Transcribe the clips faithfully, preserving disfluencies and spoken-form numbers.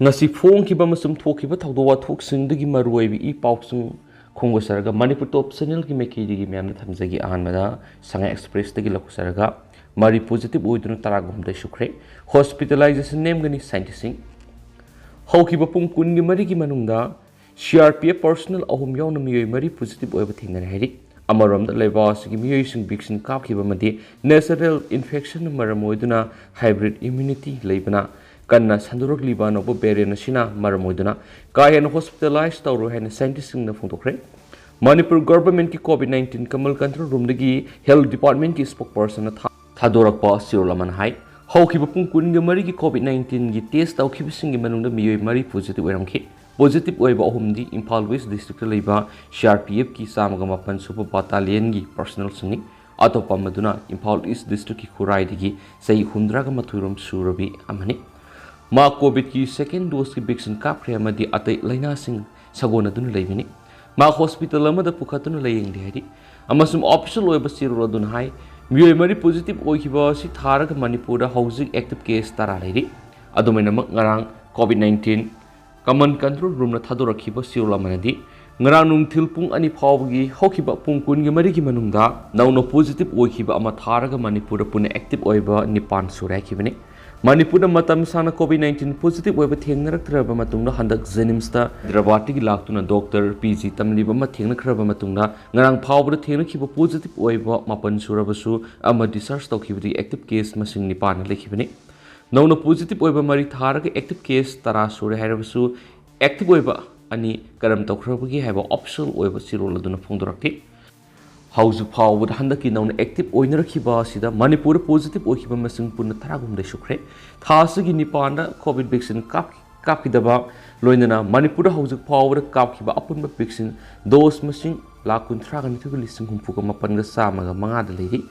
ꯉꯁꯤ ꯐꯣꯡꯈꯤꯕ ꯑꯃꯁꯨꯡ ꯊꯣꯛꯈꯤꯕ ꯊꯧꯗꯣꯛ ꯋꯥꯊꯣꯛꯁꯤꯡꯗꯒꯤ ꯃꯔꯨꯑꯣꯏꯕ ꯏ ꯄꯥꯎꯁꯤꯡ ꯈꯣꯝꯒꯠꯆꯔꯒ ꯃꯅꯤꯄꯨꯔ ꯇꯣꯞ ꯆꯦꯅꯦꯜꯒꯤ ꯃꯥꯏꯀꯩꯗꯒꯤ ꯃꯌꯥꯝꯗ ꯊꯝꯖꯒꯦ꯫ ꯑꯍꯥꯟꯕꯗ ꯁꯉꯥꯏ ꯑꯦꯛꯁꯄ꯭ꯔꯦꯁꯇꯒꯤ ꯂꯧꯊꯣꯛꯆꯔꯒ, ꯃꯔꯤ ꯄꯣꯖꯤꯇꯤꯚ ꯑꯣꯏꯗꯨꯅ ꯇꯔꯥꯒꯍꯨꯝꯗꯣꯏ ꯁꯨꯈ꯭ꯔꯦ꯫ ꯍꯣꯁꯄꯤꯇꯥꯂꯥꯏꯖꯦꯁꯟ ꯅꯦꯝꯒꯅꯤ ꯁꯥꯏꯟꯇꯤꯁꯁꯤꯡ꯫ ꯍꯧꯈꯤꯕ ꯄꯨꯡ ꯀꯨꯟꯒꯤ ꯃꯔꯤꯒꯤ ꯃꯅꯨꯡꯗ C R P F personal ꯑꯍꯨꯝ ꯌꯥꯎꯅ ꯃꯤꯑꯣꯏ ꯃꯔꯤ ꯄꯣꯖꯤꯇꯤꯚ ꯑꯣꯏꯕ ꯊꯦꯡꯅꯔꯦ ꯍꯥꯏꯔꯤ꯫ ꯑꯃꯔꯣꯝꯗ ꯂꯩꯕꯥꯛ ꯑꯁꯤꯒꯤ ꯃꯤꯑꯣꯏꯁꯤꯡ ꯚꯦꯛꯁꯤꯟ ꯀꯥꯞꯈꯤꯕ ꯑꯃꯗꯤ ꯅꯦꯆꯔꯦꯜ ꯏꯟꯐꯦꯛꯁꯟꯅ ꯃꯔꯝ ꯑꯣꯏꯗꯨꯅ ꯍꯥꯏꯕ꯭ꯔꯤꯠ ꯏꯝꯌꯨꯅꯤꯇꯤ ꯂꯩꯕꯅ ꯀꯟꯅ ꯁꯟꯗꯣꯔꯛꯂꯤꯕ ꯑꯅꯧꯕ ꯚꯦꯔꯤꯌꯟ ꯑꯁꯤꯅ ꯃꯔꯝ ꯑꯣꯏꯗꯨꯅ ꯀꯥ ꯍꯦꯟꯅ ꯍꯣꯁꯄꯤꯇꯥꯂꯥꯏꯖ ꯇꯧꯔꯣꯏ ꯍꯥꯏꯅ ꯁꯥꯏꯟꯇꯤꯁꯁꯤꯡꯅ ꯐꯣꯡꯗꯣꯛꯈ꯭ꯔꯦ꯫ ꯃꯅꯤꯄꯨꯔ ꯒꯚꯔꯟꯃꯦꯟꯠꯀꯤ ꯀꯣꯚꯤꯗ ꯅꯥꯏꯟꯇꯤꯟ ꯀꯃꯟ ꯀꯟꯇ꯭ꯔꯣꯜ ꯔꯨꯝꯗꯒꯤ ꯍꯦꯜꯊ ꯗꯤꯄꯥꯔꯠꯃꯦꯟꯠꯀꯤ ꯁ꯭ꯄꯣꯛꯄꯔꯁꯟꯅ ꯊꯥ-, ꯊꯥꯗꯣꯔꯛꯄ ꯆꯦꯔꯣꯜ ꯑꯃꯅ ꯍꯥꯏ, ꯍꯧꯈꯤꯕ ꯄꯨꯡ ꯀꯨꯟꯒ ꯃꯔꯤꯒꯤ ꯀꯣꯚꯤꯗ ꯅꯥꯏꯟꯇꯤꯟꯒꯤ ꯇꯦꯁ ꯇꯧꯈꯤꯕꯁꯤꯡꯒꯤ ꯃꯅꯨꯡꯗ ꯃꯤꯑꯣꯏ ꯃꯔꯤ ꯄꯣꯖꯤꯇꯤꯚ ꯑꯣꯏꯔꯝꯈꯤ꯫ ꯄꯣꯖꯤꯇꯤꯚ ꯑꯣꯏꯕ ꯑꯍꯨꯝꯗꯤ ꯏꯝꯐꯥꯜ ꯋꯦꯁ ꯗꯤꯁꯇ꯭ꯔꯤꯛꯇ ꯂꯩꯕ ꯁꯤ ꯑꯥꯔ ꯄꯤ ꯑꯦꯐꯀꯤ ꯆꯥꯝꯃꯒ ꯃꯥꯄꯟ ꯁꯨꯕ ꯕꯥꯇꯥꯂꯤꯌꯟꯒꯤ ꯄꯔꯁꯣꯅꯦꯜꯁꯤꯡꯅꯤ꯫ ꯑꯇꯣꯞꯄ ꯑꯃꯗꯨꯅ ꯏꯝꯐꯥꯜ ꯏꯁ ꯗꯤꯁꯇ꯭ꯔꯤꯛꯀꯤ ꯈꯨꯔꯥꯏꯗꯒꯤ ꯆꯍꯤ ꯍꯨꯝꯗ꯭ꯔꯥꯒ ꯃꯥꯊꯣꯏꯔꯣꯝ ꯁꯨꯔꯕꯤ ꯑꯃꯅꯤ꯫ ꯃꯥ ꯀꯣꯚꯤꯗꯀꯤ ꯁꯦꯀꯦꯟ ꯗꯣꯁꯀꯤ ꯚꯦꯛꯁꯤꯟ ꯀꯥꯞꯈ꯭ꯔꯦ ꯑꯃꯗꯤ ꯑꯇꯩ ꯂꯥꯏꯅꯥꯁꯤꯡ ꯁꯥꯒꯣꯟꯅꯗꯨꯅ ꯂꯩꯕꯅꯤ꯫ ꯃꯥ ꯍꯣꯁꯄꯤꯇꯥꯜ ꯑꯃꯗ ꯄꯨꯈꯠꯇꯨꯅ ꯂꯥꯌꯦꯡꯂꯤ ꯍꯥꯏꯔꯤ꯫ ꯑꯃꯁꯨꯡ ꯑꯣꯐꯤꯁꯤꯌꯦꯜ ꯑꯣꯏꯕ ꯆꯦꯔꯣꯜ ꯑꯗꯨꯅ ꯍꯥꯏ, ꯃꯤꯑꯣꯏ ꯃꯔꯤ ꯄꯣꯖꯤꯇꯤꯚ ꯑꯣꯏꯈꯤꯕ ꯑꯁꯤ ꯊꯥꯔꯒ ꯃꯅꯤꯄꯨꯔꯗ ꯍꯧꯖꯤꯛ ꯑꯦꯛꯇꯤꯚ ꯀꯦꯁ ꯇꯔꯥ ꯂꯩꯔꯤ꯫ ꯑꯗꯨꯃꯥꯏꯅꯃꯛ ꯉꯔꯥꯡ ꯀꯣꯚꯤꯗ ꯅꯥꯏꯟꯇꯤꯟ ꯀꯃꯟ ꯀꯟꯇ꯭ꯔꯣꯜ ꯔꯨꯝꯅ ꯊꯥꯗꯣꯔꯛꯈꯤꯕ ꯆꯦꯔꯣꯜ ꯑꯃꯅꯗꯤ, ꯉꯔꯥꯡ ꯅꯨꯡꯊꯤꯜ ꯄꯨꯡ ꯑꯅꯤ ꯐꯥꯎꯕꯒꯤ ꯍꯧꯈꯤꯕ ꯄꯨꯡ ꯀꯨꯟꯒ ꯃꯔꯤꯒꯤ ꯃꯅꯨꯡꯗ ꯅꯧꯅ ꯄꯣꯖꯤꯇꯤꯚ ꯑꯣꯏꯈꯤꯕ ꯑꯃ ꯊꯥꯔꯒ ꯃꯅꯤꯄꯨꯔꯗ ꯄꯨꯟꯅ ꯑꯦꯛꯇꯤꯚ ꯑꯣꯏꯕ ꯅꯤꯄꯥꯟ ꯁꯨꯔꯦ ꯍꯥꯏꯈꯤꯕꯅꯤ꯫ ꯃꯅꯤꯄꯨꯔꯗ ꯃꯇꯝ ꯁꯥꯡꯅ ꯀꯣꯚꯤꯗ ꯅꯥꯏꯟꯇꯤꯟ ꯄꯣꯖꯤꯇꯤꯚ ꯑꯣꯏꯕ ꯊꯦꯡꯅꯔꯛꯇ꯭ꯔꯕ ꯃꯇꯨꯡꯗ ꯍꯟꯗꯛ ꯖꯦꯅꯤꯝꯁꯇ ꯍꯥꯏꯗ꯭ꯔꯕꯥꯗꯇꯒꯤ ꯂꯥꯛꯇꯨꯅ ꯗꯣꯛꯇꯔ ꯄꯤ ꯖꯤ ꯇꯝꯂꯤꯕ ꯑꯃ ꯊꯦꯡꯅꯈ꯭ꯔꯕ ꯃꯇꯨꯡꯗ ꯉꯔꯥꯡ ꯐꯥꯎꯕꯗ ꯊꯦꯡꯅꯈꯤꯕ ꯄꯣꯖꯤꯇꯤꯚ ꯑꯣꯏꯕ ꯃꯥꯄꯟ ꯁꯨꯔꯕꯁꯨ ꯑꯃ ꯗꯤꯁꯆꯥꯔꯖ ꯇꯧꯈꯤꯕꯗꯒꯤ ꯑꯦꯛꯇꯤꯚ ꯀꯦꯁ ꯃꯁꯤꯡ ꯅꯤꯄꯥꯟ ꯂꯩꯈꯤꯕꯅꯤ꯫ ꯅꯧꯅ ꯄꯣꯖꯤꯇꯤꯚ ꯑꯣꯏꯕ ꯃꯔꯤ ꯊꯥꯔꯒ ꯑꯦꯛꯇꯤꯚ ꯀꯦꯁ ꯇꯔꯥ ꯁꯨꯔꯦ ꯍꯥꯏꯔꯕꯁꯨ ꯑꯦꯛꯇꯤꯚ ꯑꯣꯏꯕ ꯑꯅꯤ ꯀꯔꯝ ꯇꯧꯈ꯭ꯔꯕꯒꯦ ꯍꯥꯏꯕ ꯑꯣꯐꯤꯁꯤꯌꯦꯜ ꯑꯣꯏꯕ ꯆꯦꯔꯣꯜ ꯑꯗꯨꯅ ꯐꯣꯡꯗꯣꯔꯛꯈꯤ꯫ ꯍꯧꯖꯤꯛ ꯐꯥꯎꯕꯗ ꯍꯟꯗꯛꯀꯤ ꯅꯧꯅ ꯑꯦꯛꯇꯤꯚ ꯑꯣꯏꯅꯔꯛꯈꯤꯕ ꯑꯁꯤꯗ ꯃꯅꯤꯄꯨꯔꯗ ꯄꯣꯖꯤꯇꯤꯚ ꯑꯣꯏꯈꯤꯕ ꯃꯁꯤꯡ ꯄꯨꯟꯅ ꯇꯔꯥꯍꯨꯝꯗꯣꯏ ꯁꯨꯈ꯭ꯔꯦ꯫ ꯊꯥ ꯑꯁꯤꯒꯤ ꯅꯤꯄꯥꯟꯗ ꯀꯣꯚꯤꯗ ꯚꯦꯛꯁꯤꯟ ꯀꯥꯞ-, ꯀꯥꯞꯈꯤꯗꯕ ꯂꯣꯏꯅꯅ ꯃꯅꯤꯄꯨꯔꯗ ꯍꯧꯖꯤꯛ ꯐꯥꯎꯕꯗ ꯀꯥꯞꯈꯤꯕ ꯑꯄꯨꯟꯕ ꯚꯦꯛꯁꯤꯟ ꯗꯣꯁ ꯃꯁꯤꯡ ꯂꯥꯈ ꯀꯨꯟꯊ꯭ꯔꯥꯒ ꯅꯤꯊꯣꯏꯒ ꯂꯤꯁꯤꯡ ꯍꯨꯝꯐꯨꯒ ꯃꯥꯄꯟꯒ ꯆꯥꯝꯃꯒ ꯃꯉꯥꯗ ꯂꯩꯔꯤ꯫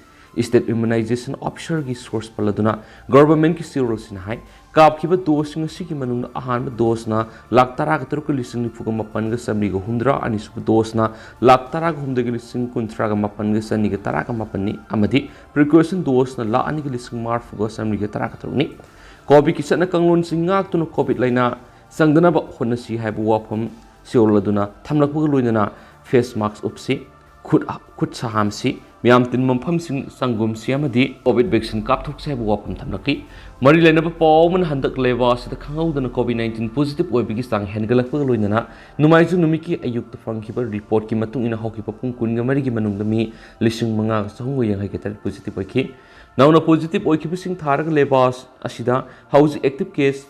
ꯁ꯭ꯇꯦꯠ ꯏꯝꯌꯨꯅꯥꯏꯖꯦꯁꯟ ꯑꯣꯐꯤꯁꯔꯒꯤ ꯁꯣꯔꯁ ꯄꯜꯂꯗꯨꯅ ꯒꯣꯚꯔꯟꯃꯦꯟꯠꯀꯤ ꯆꯦꯔꯣꯜꯁꯤꯅ ꯍꯥꯏ, ꯀꯥꯞꯈꯤꯕ ꯗꯣꯁꯁꯤꯡ ꯑꯁꯤꯒꯤ ꯃꯅꯨꯡꯗ ꯑꯍꯥꯟꯕ ꯗꯣꯁꯅ ꯂꯥꯈ ꯇꯔꯥꯒ ꯇꯔꯨꯛꯀ ꯂꯤꯁꯤꯡ ꯅꯤꯐꯨꯒ ꯃꯥꯄꯟꯒ ꯆꯥꯃꯔꯤꯒ ꯍꯨꯝꯗ꯭ꯔꯥ, ꯑꯅꯤꯁꯨꯕ ꯗꯣꯁꯅ ꯂꯥꯈ ꯇꯔꯥꯒ ꯍꯨꯝꯗꯣꯏꯒ ꯂꯤꯁꯤꯡ ꯀꯨꯟꯊ꯭ꯔꯥꯒ ꯃꯥꯄꯟꯒ ꯆꯅꯤꯒ ꯇꯔꯥꯒ ꯃꯥꯄꯟꯅꯤ ꯑꯃꯗꯤ ꯄ꯭ꯔꯤꯀꯣꯁꯟ ꯗꯣꯁꯅ ꯂꯥꯈ ꯑꯅꯤꯒ ꯂꯤꯁꯤꯡ ꯃꯔꯤꯐꯨꯒ ꯆꯥꯃꯔꯤꯒ ꯇꯔꯥꯒ ꯇꯔꯨꯛꯅꯤ꯫ ꯀꯣꯚꯤꯗꯀꯤ ꯆꯠꯅ ꯀꯥꯡꯂꯣꯟꯁꯤꯡ ꯉꯥꯛꯇꯨꯅ ꯀꯣꯚꯤꯗ ꯂꯥꯏꯅꯥ ꯆꯪꯗꯅꯕ ꯍꯣꯠꯅꯁꯤ ꯍꯥꯏꯕ ꯋꯥꯐꯝ ꯁꯤꯌꯣꯜꯂꯗꯨꯅ ꯊꯝꯂꯛꯄꯒ ꯂꯣꯏꯅꯅ face mask ꯎꯞꯁꯤ, ꯈꯨꯠ ꯈꯨꯠ ꯁꯥ ꯍꯥꯝꯁꯤ, ꯃꯤꯌꯥꯝ ꯇꯤꯟꯕ ꯃꯐꯝꯁꯤꯡ ꯆꯪꯒꯨꯝꯁꯤ ꯑꯃꯗꯤ ꯀꯣꯚꯤꯗ ꯚꯦꯛꯁꯤꯟ ꯀꯥꯞꯊꯣꯛꯁꯤ ꯍꯥꯏꯕ ꯋꯥꯐꯝ ꯊꯝꯂꯛꯂꯤ꯫ ꯃꯔꯤ ꯂꯩꯅꯕ ꯄꯥꯎ ꯑꯃꯅ ꯍꯟꯗꯛ ꯂꯩꯕꯥꯛ ꯑꯁꯤꯗ ꯈꯪꯍꯧꯗꯅ ꯀꯣꯚꯤꯗ ꯅꯥꯏꯟꯇꯤꯟ ꯄꯣꯖꯤꯇꯤꯚ ꯑꯣꯏꯕꯒꯤ ꯆꯥꯡ ꯍꯦꯟꯒꯠꯂꯛꯄꯒ ꯂꯣꯏꯅꯅ ꯅꯣꯡꯃꯥꯏꯖꯤꯡ ꯅꯨꯃꯤꯠꯀꯤ ꯑꯌꯨꯛꯇ ꯐꯪꯈꯤꯕ ꯔꯤꯄꯣꯔꯠꯀꯤ ꯃꯇꯨꯡ ꯏꯟꯅ ꯍꯧꯈꯤꯕ ꯄꯨꯡ ꯀꯨꯟꯒ ꯃꯔꯤꯒꯤ ꯃꯅꯨꯡꯗ ꯃꯤ ꯂꯤꯁꯤꯡ ꯃꯉꯥꯒ ꯆꯍꯨꯝꯒ ꯌꯥꯡꯈꯩꯒ ꯇꯔꯦꯠ ꯄꯣꯖꯤꯇꯤꯚ ꯑꯣꯏꯈꯤ꯫ ꯅꯧꯅ ꯄꯣꯖꯤꯇꯤꯚ ꯑꯣꯏꯈꯤꯕꯁꯤꯡ ꯊꯥꯔꯒ ꯂꯩꯕꯥꯛ ꯑꯁꯤꯗ ꯍꯧꯖꯤꯛ ꯑꯦꯛꯇꯤꯚ ꯀꯦꯁ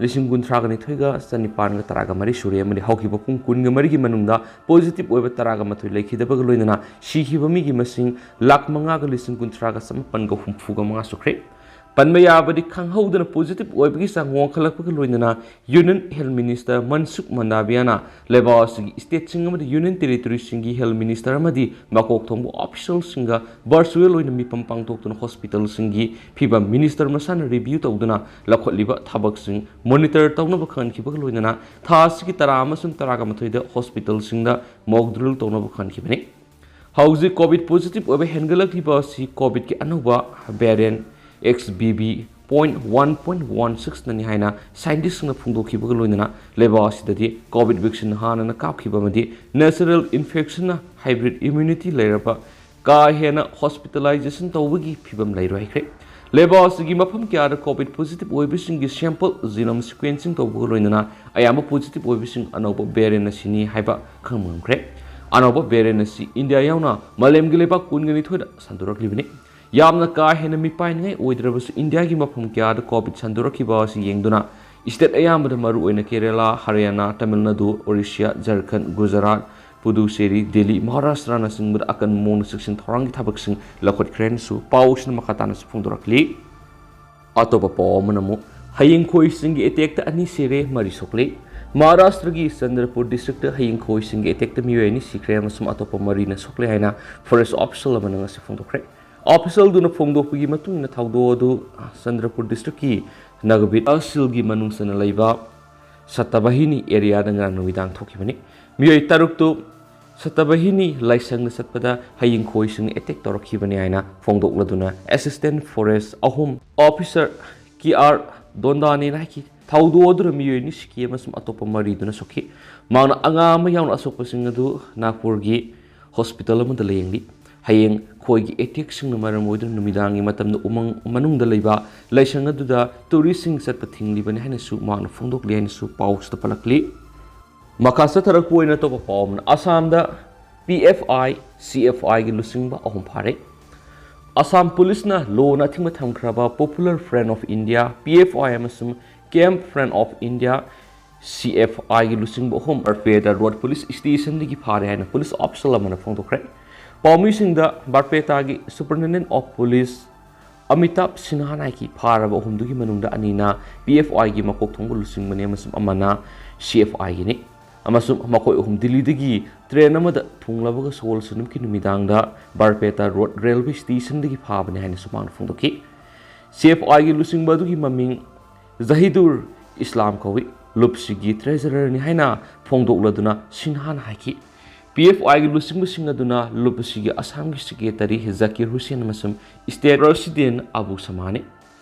ꯂꯤꯁꯤꯡ ꯀꯨꯟꯊ꯭ꯔꯥꯒ ꯅꯤꯊꯣꯏꯒ ꯆꯅꯤꯄꯥꯟꯒ ꯇꯔꯥꯒ ꯃꯔꯤ ꯁꯨꯔꯦ ꯑꯃꯗꯤ ꯍꯧꯈꯤꯕ ꯄꯨꯡ ꯀꯨꯟꯒ ꯃꯔꯤꯒꯤ ꯃꯅꯨꯡꯗ ꯄꯣꯖꯤꯇꯤꯚ ꯑꯣꯏꯕ ꯇꯔꯥꯒ ꯃꯥꯊꯣꯏ ꯂꯩꯈꯤꯗꯕꯒ ꯂꯣꯏꯅꯅ ꯁꯤꯈꯤꯕ ꯃꯤꯒꯤ ꯃꯁꯤꯡ ꯂꯥꯈ ꯃꯉꯥꯒ ꯂꯤꯁꯤꯡ ꯀꯨꯟꯊ꯭ꯔꯥꯒ ꯆꯃꯥꯄꯟꯒ ꯍꯨꯝꯐꯨꯒ ꯃꯉꯥ ꯁꯨꯈ꯭ꯔꯦ꯫ ꯄꯟꯕ ꯌꯥꯕꯗꯤ ꯈꯪꯍꯧꯗꯅ ꯄꯣꯖꯤꯇꯤꯚ ꯑꯣꯏꯕꯒꯤ ꯆꯥꯡ ꯋꯥꯡꯈꯠꯂꯛꯄꯒ ꯂꯣꯏꯅꯅ ꯌꯨꯅꯤꯌꯟ ꯍꯦꯜꯊ ꯃꯤꯅꯤꯁꯇꯔ ꯃꯟꯁꯨꯈ ꯃꯟꯗꯥꯕꯤꯌꯥꯅ ꯂꯩꯕꯥꯛ ꯑꯁꯤꯒꯤ ꯁ꯭ꯇꯦꯠꯁꯤꯡ ꯑꯃꯗꯤ ꯌꯨꯅꯤꯌꯟ ꯇꯦꯔꯤꯇꯣꯔꯤꯁꯤꯡꯒꯤ ꯍꯦꯜꯊ ꯃꯤꯅꯤꯁꯇꯔ ꯑꯃꯗꯤ ꯃꯀꯣꯛ ꯊꯣꯡꯕ ꯑꯣꯐꯤꯁꯤꯌꯦꯜꯁꯤꯡꯒ ꯚꯔꯆꯨꯋꯦꯜ ꯑꯣꯏꯅ ꯃꯤꯐꯝ ꯄꯥꯡꯊꯣꯛꯇꯨꯅ ꯍꯣꯁꯄꯤꯇꯥꯜꯁꯤꯡꯒꯤ ꯐꯤꯕꯝ ꯃꯤꯅꯤꯁꯇꯔ ꯃꯁꯥꯅ ꯔꯤꯚ꯭ꯌꯨ ꯇꯧꯗꯨꯅ ꯂꯧꯈꯠꯂꯤꯕ ꯊꯕꯛꯁꯤꯡ ꯃꯣꯅꯤꯇꯔ ꯇꯧꯅꯕ ꯈꯪꯍꯟꯈꯤꯕꯒ ꯂꯣꯏꯅꯅ ꯊꯥ ꯑꯁꯤꯒꯤ ꯇꯔꯥ ꯑꯃꯁꯨꯡ ꯇꯔꯥꯒ ꯃꯥꯊꯣꯏꯗ ꯍꯣꯁꯄꯤꯇꯥꯜꯁꯤꯡꯗ ꯃꯣꯛ ꯗ꯭ꯔꯤꯜ ꯇꯧꯅꯕ ꯈꯪꯍꯟꯈꯤꯕꯅꯤ꯫ ꯍꯧꯖꯤꯛ ꯀꯣꯚꯤꯗ ꯄꯣꯖꯤꯇꯤꯚ ꯑꯣꯏꯕ ꯍꯦꯟꯒꯠꯂꯛꯂꯤꯕ ꯑꯁꯤ ꯀꯣꯚꯤꯗꯀꯤ ꯑꯅꯧꯕ variant X B B point one point one ꯁꯤꯛꯁꯅꯅꯤ ꯍꯥꯏꯅ ꯁꯥꯏꯟꯇꯤꯁꯁꯤꯡꯅ ꯐꯣꯡꯗꯣꯛꯈꯤꯕꯒ ꯂꯣꯏꯅꯅ ꯂꯩꯕꯥꯛ ꯑꯁꯤꯗꯗꯤ ꯀꯣꯚꯤꯗ ꯚꯦꯛꯁꯤꯟ ꯍꯥꯟꯅꯅ ꯀꯥꯞꯈꯤꯕ ꯑꯃꯗꯤ ꯅꯦꯆꯔꯦꯜ ꯏꯟꯐꯦꯛꯁꯟꯅ ꯍꯥꯏꯕ꯭ꯔꯤꯗ ꯏꯝꯌꯨꯅꯤꯇꯤ ꯂꯩꯔꯕ ꯀꯥ ꯍꯦꯟꯅ ꯍꯣꯁꯄꯤꯇꯥꯂꯥꯏꯖꯦꯁꯟ ꯇꯧꯕꯒꯤ ꯐꯤꯕꯝ ꯂꯩꯔꯣꯏ ꯍꯥꯏꯈ꯭ꯔꯦ꯫ ꯂꯩꯕꯥꯛ ꯑꯁꯤꯒꯤ ꯃꯐꯝ ꯀꯌꯥꯗ ꯀꯣꯚꯤꯗ ꯄꯣꯖꯤꯇꯤꯚ ꯑꯣꯏꯕꯁꯤꯡꯒꯤ ꯁꯦꯝꯄꯜ ꯖꯤꯅꯣꯝ ꯁꯤꯀ꯭ꯋꯦꯟꯁꯤꯡ ꯇꯧꯕꯒ ꯂꯣꯏꯅꯅ ꯑꯌꯥꯝꯕ ꯄꯣꯖꯤꯇꯤꯚ ꯑꯣꯏꯕꯁꯤꯡ ꯑꯅꯧꯕ ꯚꯦꯔꯤꯌꯦꯟꯠ ꯑꯁꯤꯅꯤ ꯍꯥꯏꯕ ꯈꯪꯕ ꯉꯝꯈ꯭ꯔꯦ꯫ ꯑꯅꯧꯕ ꯚꯦꯔꯤꯌꯦꯟꯠ ꯑꯁꯤ ꯏꯟꯗꯤꯌꯥ ꯌꯥꯎꯅ ꯃꯥꯂꯦꯝꯒꯤ ꯂꯩꯕꯥꯛ ꯀꯨꯟꯒ ꯅꯤꯊꯣꯏꯗ ꯁꯟꯗꯣꯔꯛꯂꯤꯕꯅꯤ꯫ ꯌꯥꯝꯅ ꯀꯥ ꯍꯦꯟꯅ ꯃꯤꯄꯥꯏꯅꯤꯡꯉꯥꯏ ꯑꯣꯏꯗ꯭ꯔꯕꯁꯨ ꯏꯟꯗꯤꯌꯥꯒꯤ ꯃꯐꯝ ꯀꯌꯥꯗ ꯀꯣꯚꯤꯗ ꯁꯟꯗꯣꯔꯛꯈꯤꯕ ꯑꯁꯤ ꯌꯦꯡꯗꯨꯅ ꯁ꯭ꯇꯦꯠ ꯑꯌꯥꯝꯕꯗ ꯃꯔꯨꯑꯣꯏꯅ ꯀꯦꯔꯦꯂꯥ, ꯍꯔꯤꯌꯥꯅꯥ, ꯇꯥꯃꯤꯜ ꯅꯥꯗꯨ, ꯑꯣꯔꯤꯁꯤꯌꯥ, ꯖꯔꯈꯟ, ꯒꯨꯖꯔꯥꯠ, ꯄꯨꯗꯨꯆꯦꯔꯤ, ꯗꯦꯜꯂꯤ, ꯃꯍꯥꯔꯥꯁꯇ꯭ꯔꯅꯆꯤꯡꯕꯗ ꯑꯀꯟꯕ ꯃꯑꯣꯡꯗ ꯆꯦꯛꯁꯤꯟ ꯊꯧꯔꯥꯡꯒꯤ ꯊꯕꯛꯁꯤꯡ ꯂꯧꯈꯠꯈ꯭ꯔꯦ ꯍꯥꯏꯅꯁꯨ ꯄꯥꯎꯁꯤꯅ ꯃꯈꯥ ꯇꯥꯅꯁꯨ ꯐꯣꯡꯗꯣꯔꯛꯂꯤ꯫ ꯑꯇꯣꯞꯄ ꯄꯥꯎ ꯑꯃꯅ ꯑꯃꯨꯛ ꯍꯌꯤꯡꯈꯣꯏꯁꯤꯡꯒꯤ ꯑꯦꯇꯦꯛꯇ ꯑꯅꯤ ꯁꯤꯔꯦ, ꯃꯔꯤ ꯁꯣꯛꯂꯦ꯫ ꯃꯍꯥꯔꯥꯁꯇ꯭ꯔꯒꯤ ꯆꯟꯗ꯭ꯔꯄꯨꯔ ꯗꯤꯁꯇ꯭ꯔꯤꯛꯇ ꯍꯌꯤꯡꯈꯣꯏꯁꯤꯡꯒꯤ ꯑꯦꯇꯦꯛꯇ ꯃꯤꯑꯣꯏ ꯑꯅꯤ ꯁꯤꯈ꯭ꯔꯦ ꯑꯃꯁꯨꯡ ꯑꯇꯣꯞꯄ ꯃꯔꯤꯅ ꯁꯣꯛꯂꯦ ꯍꯥꯏꯅ ꯐꯣꯔꯦꯁ ꯑꯣꯐꯤꯁꯤꯌꯦꯜ ꯑꯃꯅ ꯉꯁꯤ ꯐꯣꯡꯗꯣꯛꯈ꯭ꯔꯦ꯫ ꯑꯣꯐꯤꯁꯤꯌꯦꯜꯗꯨꯅ ꯐꯣꯡꯗꯣꯛꯄꯒꯤ ꯃꯇꯨꯡ ꯏꯟꯅ ꯊꯧꯗꯣꯛ ꯑꯗꯨ ꯆꯟꯗ꯭ꯔꯄꯨꯔ ꯗꯤꯁꯇ꯭ꯔꯤꯛꯀꯤ ꯅꯒꯕꯤꯠ ꯇꯍꯁꯤꯜꯒꯤ ꯃꯅꯨꯡ ꯆꯟꯅ ꯂꯩꯕ ꯁꯇꯕꯍꯤꯅꯤ ꯑꯦꯔꯤꯌꯥꯗ ꯉꯔꯥꯡ ꯅꯨꯃꯤꯗꯥꯡ ꯊꯣꯛꯈꯤꯕꯅꯤ꯫ ꯃꯤꯑꯣꯏ ꯇꯔꯨꯛꯇꯨ ꯁꯇꯕꯍꯤꯅꯤ ꯂꯥꯏꯁꯪꯗ ꯆꯠꯄꯗ ꯍꯌꯤꯡꯈꯣꯏꯁꯤꯡꯅ ꯑꯦꯇꯦꯛ ꯇꯧꯔꯛꯈꯤꯕꯅꯤ ꯍꯥꯏꯅ ꯐꯣꯡꯗꯣꯛꯂꯗꯨꯅ ꯑꯦꯁꯤꯁꯇꯦꯟꯠ ꯐꯣꯔꯦꯁ ꯑꯍꯨꯝ, ꯑꯣꯐꯤꯁꯥꯔ ꯀꯦ ꯑꯥꯔ ꯗꯣꯟꯗꯥꯅꯦꯅ ꯍꯥꯏꯈꯤ꯫ ꯊꯧꯗꯣꯛ ꯑꯗꯨꯗ ꯃꯤꯑꯣꯏ ꯑꯅꯤ ꯁꯤꯈꯤ ꯑꯃꯁꯨꯡ ꯑꯇꯣꯞꯄ ꯃꯔꯤꯗꯨꯅ ꯁꯣꯛꯈꯤ꯫ ꯃꯍꯥꯛꯅ ꯑꯉꯥꯡ ꯑꯃ ꯌꯥꯎꯅ ꯑꯁꯣꯛꯄꯁꯤꯡ ꯑꯗꯨ ꯅꯥꯒꯄꯨꯔꯒꯤ ꯍꯣꯁꯄꯤꯇꯥꯜ ꯑꯃꯗ ꯂꯥꯌꯦꯡꯂꯤ꯫ ꯍꯌꯦꯡ ꯈꯣꯏꯒꯤ ꯑꯦꯇꯦꯛꯁꯤꯡꯅ ꯃꯔꯝ ꯑꯣꯏꯗꯨꯅ ꯅꯨꯃꯤꯗꯥꯡꯒꯤ ꯃꯇꯝꯗ ꯎꯃꯪ ꯃꯅꯨꯡꯗ ꯂꯩꯕ ꯂꯥꯏꯁꯪ ꯑꯗꯨꯗ ꯇꯨꯔꯤꯁꯁꯤꯡ ꯆꯠꯄ ꯊꯤꯡꯂꯤꯕꯅꯤ ꯍꯥꯏꯅꯁꯨ ꯃꯍꯥꯛꯅ ꯐꯣꯡꯗꯣꯛꯂꯤ ꯍꯥꯏꯅꯁꯨ ꯄꯥꯎꯁꯤꯗ ꯄꯜꯂꯛꯂꯤ꯫ ꯃꯈꯥ ꯆꯠꯊꯔꯛꯄ ꯑꯣꯏꯅ ꯑꯇꯣꯞꯄ ꯄꯥꯎ ꯑꯃꯅ, ꯑꯁꯥꯝꯗ ꯄꯤ ꯑꯦꯐ ꯑꯥꯏ, ꯁꯤ ꯑꯦꯐ ꯑꯥꯏꯒꯤ ꯂꯨꯆꯤꯡꯕ ꯑꯍꯨꯝ ꯐꯥꯔꯦ꯫ ꯑꯁꯥꯝ ꯄꯨꯂꯤꯁꯅ ꯂꯣꯅ ꯑꯊꯤꯡꯕ ꯊꯝꯈ꯭ꯔꯕ Popular Front of India, P F I, ꯑꯃꯁꯨꯡ Camp Friend of India, C F ꯑꯥꯏꯒꯤ ꯂꯨꯆꯤꯡꯕ ꯑꯍꯨꯝ ꯕꯥꯔꯄꯦꯇꯥ ꯔꯣꯗ ꯄꯨꯂꯤꯁ ꯁ꯭ꯇꯦꯁꯟꯗꯒꯤ ꯐꯥꯔꯦ ꯍꯥꯏꯅ ꯄꯨꯂꯤꯁ ꯑꯣꯐꯤꯁꯤꯌꯦꯜ ꯑꯃꯅ ꯐꯣꯡꯗꯣꯛꯈ꯭ꯔꯦ꯫ ꯄꯥꯎꯃꯤꯁꯤꯡꯗ ꯕꯥꯔꯄꯦꯇꯥꯒꯤ Superintendent of Police ꯑꯃꯤꯇꯥꯚ ꯁꯤꯟꯍꯥꯅ ꯍꯥꯏꯈꯤ, ꯐꯥꯔꯕ ꯑꯍꯨꯝꯗꯨꯒꯤ ꯃꯅꯨꯡꯗ ꯑꯅꯤꯅ ꯄꯤ ꯑꯦꯐ ꯑꯥꯏꯒꯤ ꯃꯀꯣꯛ ꯊꯣꯡꯕ ꯂꯨꯆꯤꯡꯕꯅꯤ ꯑꯃꯁꯨꯡ ꯑꯃꯅ ꯁꯤ ꯑꯦꯐ ꯑꯥꯏꯒꯤꯅꯤ, ꯑꯃꯁꯨꯡ ꯃꯈꯣꯏ ꯑꯍꯨꯝ ꯗꯤꯜꯂꯤꯗꯒꯤ ꯇ꯭ꯔꯦꯟ ꯑꯃꯗ ꯊꯨꯡꯂꯕꯒ ꯁꯒꯣꯜꯁꯦꯟ ꯅꯨꯃꯤꯠꯀꯤ ꯅꯨꯃꯤꯗꯥꯡꯗ ꯕꯥꯔꯄꯦꯇꯥ ꯔꯣꯗ ꯔꯦꯜꯋꯦ ꯁ꯭ꯇꯦꯁꯟꯗꯒꯤ ꯐꯥꯕꯅꯤ ꯍꯥꯏꯅꯁꯨ ꯃꯍꯥꯛꯅ ꯐꯣꯡꯗꯣꯛꯈꯤ꯫ ꯁꯤ ꯑꯦꯐ ꯑꯥꯏꯒꯤ ꯂꯨꯆꯤꯡꯕ ꯑꯗꯨꯒꯤ ꯃꯃꯤꯡ ꯖꯍꯤꯗꯨꯔ ꯏꯁꯂꯥꯝ ꯀꯧꯏ, ꯂꯨꯞꯁꯤꯒꯤ ꯇ꯭ꯔꯦꯖꯔꯔꯅꯤ ꯍꯥꯏꯅ ꯐꯣꯡꯗꯣꯛꯂꯗꯨꯅ ꯁꯤꯟꯍꯥꯅ ꯍꯥꯏꯈꯤ꯫ ꯄꯤ ꯑꯦꯐ ꯑꯥꯏꯒꯤ ꯂꯨꯆꯤꯡꯕꯁꯤꯡ ꯑꯗꯨꯅ ꯂꯨꯞꯁꯤꯒꯤ ꯑꯁꯥꯝꯒꯤ ꯁꯦꯀ꯭ꯔꯦꯇꯔꯤ ꯖꯀꯤꯔ ꯍꯨꯁꯦꯟ ꯑꯃꯁꯨꯡ ꯁ꯭ꯇꯦꯠ ꯄ꯭ꯔꯁꯤꯗꯦꯟ ꯑꯕꯨ ꯁꯃꯥꯅꯤ꯫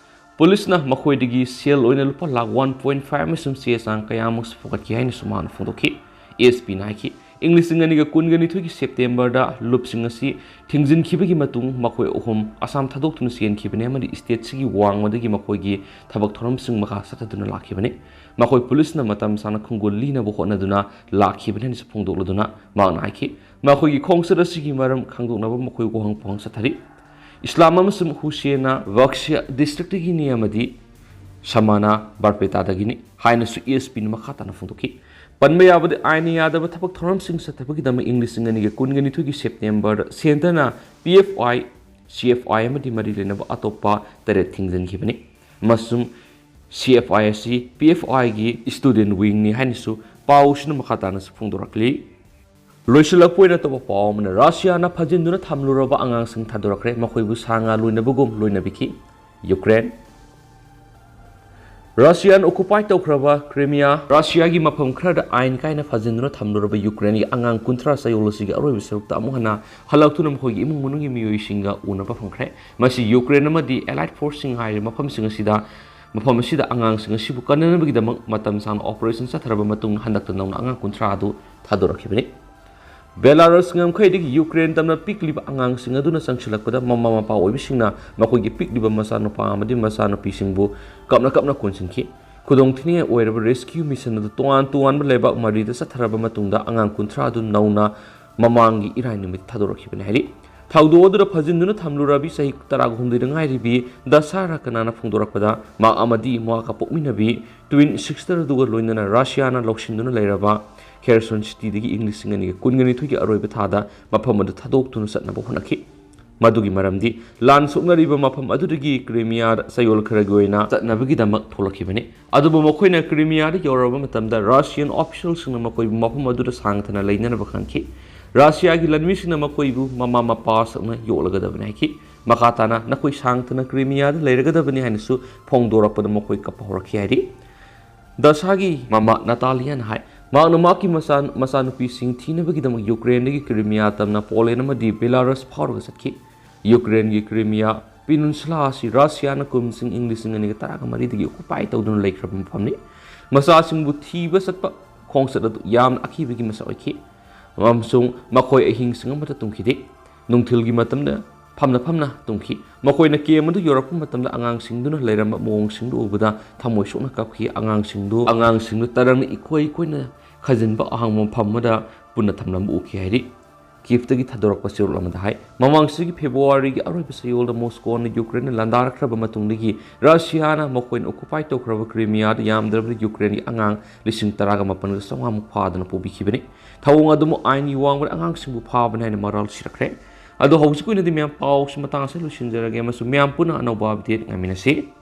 ꯄꯨꯂꯤꯁꯅ ꯃꯈꯣꯏꯗꯒꯤ ꯁꯦꯜ ꯑꯣꯏꯅ ꯂꯨꯄꯥ ꯂꯥꯈ ꯋꯥꯟ ꯄꯣꯏꯟ ꯐꯥꯏꯚ ꯑꯃꯁꯨꯡ ꯆꯦ ꯆꯥꯡ ꯀꯌꯥꯃꯨꯛꯁꯨ ꯐꯒꯠꯈꯤ ꯍꯥꯏꯅꯁꯨ ꯃꯍꯥꯛꯅ ꯐꯣꯡꯗꯣꯛꯈꯤ꯫ ꯑꯦꯁ ꯄꯤꯅ ꯍꯥꯏꯈꯤ, ꯏꯪ ꯂꯤꯁꯤꯡ ꯑꯅꯤꯒ ꯀꯨꯟꯒ ꯅꯤꯊꯣꯏꯒꯤ ꯁꯦꯞꯇꯦꯝꯕꯔꯗ ꯂꯨꯞꯁꯤꯡ ꯑꯁꯤ ꯊꯤꯡꯖꯤꯟꯈꯤꯕꯒꯤ ꯃꯇꯨꯡ ꯃꯈꯣꯏ ꯑꯍꯨꯝ ꯑꯁꯥꯝ ꯊꯥꯗꯣꯛꯇꯨꯅ ꯆꯦꯟꯈꯤꯕꯅꯤ ꯑꯃꯗꯤ ꯁ꯭ꯇꯦꯠꯁꯤꯒꯤ ꯋꯥꯡꯃꯗꯒꯤ ꯃꯈꯣꯏꯒꯤ ꯊꯕꯛ ꯊꯧꯔꯝꯁꯤꯡ ꯃꯈꯥ ꯆꯠꯊꯗꯨꯅ ꯂꯥꯛꯈꯤꯕꯅꯤ꯫ ꯃꯈꯣꯏ ꯄꯨꯂꯤꯁꯅ ꯃꯇꯝ ꯁꯥꯡꯅ ꯈꯣꯡꯒꯨꯜ ꯂꯤꯅꯕ ꯍꯣꯠꯅꯗꯨꯅ ꯂꯥꯛꯈꯤꯕꯅꯤ ꯍꯥꯏꯅꯁꯨ ꯐꯣꯡꯗꯣꯛꯂꯗꯨꯅ ꯃꯍꯥꯛꯅ ꯍꯥꯏꯈꯤ, ꯃꯈꯣꯏꯒꯤ ꯈꯣꯡꯆꯠ ꯑꯁꯤꯒꯤ ꯃꯔꯝ ꯈꯪꯗꯣꯛꯅꯕ ꯃꯈꯣꯏ ꯋꯥꯍꯪ ꯄꯥꯎꯍꯪ ꯆꯠꯊꯔꯤ꯫ ꯏꯁꯂꯥꯝ ꯑꯃꯁꯨꯡ ꯍꯨꯁꯦꯟꯅ ꯕꯛꯁꯤꯌꯥ ꯗꯤꯁꯇ꯭ꯔꯤꯛꯇꯒꯤꯅꯤ ꯑꯃꯗꯤ ꯁꯃꯥꯅ ꯕꯥꯔꯄꯦꯇꯥꯗꯒꯤꯅꯤ ꯍꯥꯏꯅꯁꯨ ꯑꯦꯁ ꯄꯤꯅ ꯃꯈꯥ ꯇꯥꯅ ꯐꯣꯡꯗꯣꯛꯈꯤ꯫ ꯄꯟꯕ ꯌꯥꯕꯗꯤ, ꯑꯥꯏꯟꯅ ꯌꯥꯗꯕ ꯊꯕꯛ ꯊꯧꯔꯝꯁꯤꯡ ꯆꯠꯊꯕꯒꯤꯗꯃꯛ ꯏꯪ ꯂꯤꯁꯤꯡ ꯑꯅꯤꯒ ꯀꯨꯟꯒ ꯅꯤꯊꯣꯏꯒꯤ ꯁꯦꯞꯇꯦꯝꯕꯔꯗ ꯁꯦꯟꯇꯔꯅ ꯄꯤ ꯑꯦꯐ ꯑꯥꯏ, ꯁꯤ ꯑꯦꯐ ꯑꯥꯏ ꯑꯃꯗꯤ ꯃꯔꯤ ꯂꯩꯅꯕ ꯑꯇꯣꯞꯄ ꯇꯔꯦꯠ ꯊꯤꯡꯖꯤꯟꯈꯤꯕꯅꯤ ꯑꯃꯁꯨꯡ ꯁꯤ ꯑꯦꯐ ꯑꯥꯏ ꯑꯁꯤ ꯄꯤ ꯑꯦꯐ ꯑꯥꯏꯒꯤ ꯁ꯭ꯇꯨꯗꯦꯟꯠ ꯋꯤꯡꯅꯤ ꯍꯥꯏꯅꯁꯨ ꯄꯥꯎꯁꯤꯅ ꯃꯈꯥ ꯇꯥꯅꯁꯨ ꯐꯣꯡꯗꯣꯔꯛꯂꯤ꯫ ꯂꯣꯏꯁꯤꯜꯂꯛꯄ ꯑꯣꯏꯅ ꯑꯇꯣꯞꯄ ꯄꯥꯎ ꯑꯃꯅ, ꯔꯁꯤꯌꯥꯅ ꯐꯥꯖꯤꯟꯗꯨꯅ ꯊꯝꯂꯨꯔꯕ ꯑꯉꯥꯡꯁꯤꯡ ꯊꯥꯗꯣꯔꯛꯈ꯭ꯔꯦ, ꯃꯈꯣꯏꯕꯨ ꯁꯥ ꯉꯥ ꯂꯣꯏꯅꯕꯒꯨꯝ ꯂꯣꯏꯅꯕꯤꯈꯤ꯫ ꯌꯨꯀ꯭ꯔꯦꯟ꯫ ꯔꯁꯤꯌꯥꯅ ꯑꯣꯀꯨꯄꯥꯏ ꯇꯧꯈ꯭ꯔꯕ ꯀ꯭ꯔꯤꯃꯤꯌꯥ, ꯔꯁꯤꯌꯥꯒꯤ ꯃꯐꯝ ꯈꯔꯗ ꯑꯥꯏꯟ ꯀꯥꯏꯅ ꯐꯥꯖꯤꯟꯗꯨꯅ ꯊꯝꯂꯨꯔꯕ ꯌꯨꯀ꯭ꯔꯦꯟꯒꯤ ꯑꯉꯥꯡ ꯀꯨꯟꯊ꯭ꯔꯥ ꯆꯌꯣꯜ ꯑꯁꯤꯒꯤ ꯑꯔꯣꯏꯕ ꯁꯔꯨꯛꯇ ꯑꯃꯨꯛ ꯍꯟꯅ ꯍꯜꯂꯛꯇꯨꯅ ꯃꯈꯣꯏꯒꯤ ꯏꯃꯨꯡ ꯃꯅꯨꯡꯒꯤ ꯃꯤꯑꯣꯏꯁꯤꯡꯒ ꯎꯅꯕ ꯐꯪꯈ꯭ꯔꯦ꯫ ꯃꯁꯤ ꯌꯨꯀ꯭ꯔꯦꯟ ꯑꯃꯗꯤ ꯑꯦꯂꯥꯏꯠ ꯐꯣꯔꯁꯁꯤꯡ ꯍꯥꯏꯔꯤꯕ ꯃꯐꯝꯁꯤꯡ ꯑꯁꯤꯗ ꯃꯐꯝ ꯑꯁꯤꯗ ꯑꯉꯥꯡꯁꯤꯡ ꯑꯁꯤꯕꯨ ꯀꯟꯅꯅꯕꯒꯤꯗꯃꯛ ꯃꯇꯝ ꯁꯥꯡꯅ operation ꯆꯠꯊꯔꯕ ꯃꯇꯨꯡ ꯍꯟꯗꯛꯇ ꯅꯧꯅ ꯑꯉꯥꯡ ꯀꯨꯟꯊ꯭ꯔꯥ ꯑꯗꯨ ꯊꯥꯗꯣꯔꯛꯈꯤꯕꯅꯤ꯫ Belarus ꯉꯝꯈꯩꯗꯒꯤ Ukraine ꯇꯝꯅ ꯄꯤꯛꯂꯤꯕ ꯑꯉꯥꯡꯁꯤꯡ ꯑꯗꯨꯅ ꯆꯪꯁꯤꯜꯂꯛꯄꯗ ꯃꯃꯥ ꯃꯄꯥ ꯑꯣꯏꯕꯁꯤꯡꯅ ꯃꯈꯣꯏꯒꯤ ꯄꯤꯛꯂꯤꯕ ꯃꯆꯥꯅꯨꯄꯥ ꯑꯃꯗꯤ ꯃꯆꯥꯅꯨꯄꯤꯁꯤꯡꯕꯨ ꯀꯞꯅ ꯀꯞꯅ ꯀꯣꯟꯁꯤꯟꯈꯤ꯫ ꯈꯨꯗꯣꯡꯊꯤꯅꯤꯡꯉꯥꯏ ꯑꯣꯏꯔꯕ rescue mission ꯑꯗꯨ ꯇꯣꯉꯥꯟ ꯇꯣꯉꯥꯟꯕ ꯂꯩꯕꯥꯛ ꯃꯔꯤꯗ ꯆꯠꯊꯔꯕ ꯃꯇꯨꯡꯗ ꯑꯉꯥꯡ ꯀꯨꯟꯊ꯭ꯔꯥ ꯑꯗꯨ ꯅꯧꯅ ꯃꯃꯥꯡꯒꯤ ꯏꯔꯥꯏ ꯅꯨꯃꯤꯠ ꯊꯥꯗꯣꯔꯛꯈꯤꯕꯅꯤ ꯍꯥꯏꯔꯤ꯫ ꯊꯧꯗꯣꯛ ꯑꯗꯨꯗ ꯐꯥꯖꯤꯟꯗꯨꯅ ꯊꯝꯂꯨꯔꯕꯤ ꯆꯍꯤ ꯇꯔꯥꯍꯨꯝꯗꯣꯏꯗ ꯉꯥꯏꯔꯤꯕꯤ ꯗꯁꯥ ꯔꯀꯅꯥꯅ ꯐꯣꯡꯗꯣꯔꯛꯄꯗ, ꯃꯍꯥꯛ ꯑꯃꯗꯤ ꯃꯍꯥꯛꯀ ꯄꯣꯛꯃꯤꯟꯅꯕꯤ twin sister ꯑꯗꯨꯒ ꯂꯣꯏꯅꯅ ꯔꯁꯤꯌꯥꯅ ꯂꯧꯁꯤꯟꯗꯨꯅ ꯂꯩꯔꯕ ꯈꯦꯔꯁꯣꯟ cityꯗꯒꯤ ꯏꯪ ꯂꯤꯁꯤꯡ ꯑꯅꯤꯒ ꯀꯨꯟꯒ ꯅꯤꯊꯣꯏꯒꯤ ꯑꯔꯣꯏꯕ ꯊꯥꯗ ꯃꯐꯝ ꯑꯗꯨ ꯊꯥꯗꯣꯛꯇꯨꯅ ꯆꯠꯅꯕ ꯍꯣꯠꯅꯈꯤ꯫ ꯃꯗꯨꯒꯤ ꯃꯔꯝꯗꯤ ꯂꯥꯟ ꯁꯣꯛꯅꯔꯤꯕ ꯃꯐꯝ ꯑꯗꯨꯗꯒꯤ ꯀ꯭ꯔꯤꯃꯤꯌꯥꯗ ꯆꯌꯣꯜ ꯈꯔꯒꯤ ꯑꯣꯏꯅ ꯆꯠꯅꯕꯒꯤꯗꯃꯛ ꯊꯣꯛꯂꯛꯈꯤꯕꯅꯤ꯫ ꯑꯗꯨꯕꯨ ꯃꯈꯣꯏꯅ ꯀ꯭ꯔꯤꯃꯤꯌꯥꯗ ꯌꯧꯔꯕ ꯃꯇꯝꯗ Russian officialꯁꯤꯡꯅ ꯃꯈꯣꯏꯕꯨ ꯃꯐꯝ ꯑꯗꯨꯗ ꯁꯥꯡꯊꯅ ꯂꯩꯅꯅꯕ ꯈꯪꯈꯤ꯫ ꯔꯁꯤꯌꯥꯒꯤ ꯂꯟꯃꯤꯁꯤꯡꯅ ꯃꯈꯣꯏꯕꯨ ꯃꯃꯥ ꯃꯄꯥ ꯁꯛꯅ ꯌꯣꯛꯂꯒꯗꯕꯅꯤ ꯍꯥꯏꯈꯤ꯫ ꯃꯈꯥ ꯇꯥꯅ ꯅꯈꯣꯏ ꯁꯥꯡꯊꯅ ꯀ꯭ꯔꯤꯃꯤꯌꯥꯗ ꯂꯩꯔꯒꯗꯕꯅꯤ ꯍꯥꯏꯅꯁꯨ ꯐꯣꯡꯗꯣꯔꯛꯄꯗ ꯃꯈꯣꯏ ꯀꯞꯄ ꯍꯧꯔꯛꯈꯤ ꯍꯥꯏꯔꯤ꯫ ꯗꯁꯥꯒꯤ ꯃꯃꯥ ꯅꯥꯇꯥꯂꯤꯌꯥꯅ ꯍꯥꯏ, ꯃꯍꯥꯛꯅ ꯃꯍꯥꯛꯀꯤ ꯃꯆꯥ-, ꯃꯆꯥꯅꯨꯄꯤꯁꯤꯡ ꯊꯤꯅꯕꯒꯤꯗꯃꯛ ꯌꯨꯀ꯭ꯔꯦꯟꯗꯒꯤ ꯀ꯭ꯔꯤꯃꯤꯌꯥ ꯇꯝꯅ ꯄꯣꯂꯦꯟ ꯑꯃꯗꯤ ꯕꯦꯂꯥꯔꯁ ꯐꯥꯎꯔꯒ ꯆꯠꯈꯤ꯫ ꯌꯨꯀ꯭ꯔꯦꯟꯒꯤ ꯀ꯭ꯔꯤꯃꯤꯌꯥ ꯄꯤꯅꯨꯟꯁꯨꯂꯥ ꯑꯁꯤ ꯔꯁꯤꯌꯥꯅ ꯀꯨꯝꯁꯤꯡ ꯏꯪ ꯂꯤꯁꯤꯡ ꯑꯅꯤꯒ ꯇꯔꯥꯒ ꯃꯔꯤꯗꯒꯤ occupy ꯇꯧꯗꯨꯅ ꯂꯩꯈ꯭ꯔꯕ ꯃꯐꯝꯅꯤ꯫ ꯃꯆꯥꯁꯤꯡꯕꯨ ꯊꯤꯕ ꯆꯠꯄ ꯈꯣꯡꯆꯠ ꯑꯗꯨ ꯌꯥꯝꯅ ꯑꯀꯤꯕꯒꯤ ꯃꯁꯛ ꯑꯣꯏꯈꯤ, ꯑꯃꯁꯨꯡ ꯃꯈꯣꯏ ꯑꯍꯤꯡꯁꯤꯡ ꯑꯃꯠꯇ ꯇꯨꯝꯈꯤꯗꯦ꯫ ꯅꯨꯡꯊꯤꯜꯒꯤ ꯃꯇꯝꯗ ꯐꯝꯅ ꯐꯝꯅ ꯇꯨꯝꯈꯤ꯫ ꯃꯈꯣꯏꯅ camp ꯑꯗꯨ ꯌꯧꯔꯛꯄ ꯃꯇꯝꯗ ꯑꯉꯥꯡꯁꯤꯡꯗꯨꯅ ꯂꯩꯔꯝꯕ ꯃꯑꯣꯡꯁꯤꯡꯗꯨ ꯎꯕꯗ ꯊꯃꯣꯏ ꯁꯣꯛꯅ ꯀꯞꯈꯤ꯫ ꯑꯉꯥꯡꯁꯤꯡꯗꯨ, ꯑꯉꯥꯡꯁꯤꯡꯗꯨ ꯇꯔꯪꯅ ꯏꯈꯣꯏ ꯏꯈꯣꯏꯅ ꯈꯥꯖꯤꯟꯕ ꯑꯍꯥꯡꯕ ꯃꯐꯝ ꯑꯃꯗ ꯄꯨꯟꯅ ꯊꯝꯂꯝꯕ ꯎꯈꯤ ꯍꯥꯏꯔꯤ꯫ ꯀꯤꯐꯇꯒꯤ ꯊꯥꯗꯣꯔꯛꯄ ꯆꯦꯔꯣꯜ ꯑꯃꯗ ꯍꯥꯏ, ꯃꯃꯥꯡ ꯆꯍꯤꯒꯤ ꯐꯦꯕ꯭ꯔꯨꯋꯥꯔꯤꯒꯤ ꯑꯔꯣꯏꯕ ꯆꯌꯣꯜꯗ ꯃꯣꯁꯀꯣꯅ ꯌꯨꯀ꯭ꯔꯦꯟꯅ ꯂꯥꯟꯗꯥꯔꯛꯈ꯭ꯔꯕ ꯃꯇꯨꯡꯗꯒꯤ ꯔꯁꯤꯌꯥꯅ ꯃꯈꯣꯏꯅ occupy ꯇꯧꯈ꯭ꯔꯕ ꯀ꯭ꯔꯤꯃꯤꯌꯥꯗ ꯌꯥꯝꯗ꯭ꯔꯕꯗ ꯌꯨꯀ꯭ꯔꯦꯟꯒꯤ ꯑꯉꯥꯡ ꯂꯤꯁꯤꯡ ꯇꯔꯥꯒ ꯃꯥꯄꯟꯒ ꯆꯥꯝꯃꯉꯥꯃꯨꯛ ꯐꯥꯗꯅ ꯄꯨꯕꯤꯈꯤꯕꯅꯤ꯫ ꯊꯧꯑꯣꯡ ꯑꯗꯨꯃꯛ ꯑꯥꯏꯟꯒꯤ ꯋꯥꯡꯃꯗ ꯑꯉꯥꯡꯁꯤꯡꯕꯨ ꯐꯥꯕꯅꯤ ꯍꯥꯏꯅ ꯃꯔꯥꯜ ꯁꯤꯔꯛꯈ꯭ꯔꯦ꯫ ꯑꯗꯣ ꯍꯧꯖꯤꯛꯀꯤ ꯑꯣꯏꯅꯗꯤ ꯃꯌꯥꯝ ꯄꯥꯎꯁꯤ ꯃꯇꯥꯡ ꯑꯁꯤꯗ ꯂꯣꯏꯁꯤꯟꯖꯔꯒꯦ ꯑꯃꯁꯨꯡ ꯃꯌꯥꯝ ꯄꯨꯟꯅ ꯑꯅꯧꯕ update ꯉꯥꯏꯃꯤꯟꯅꯁꯤ꯫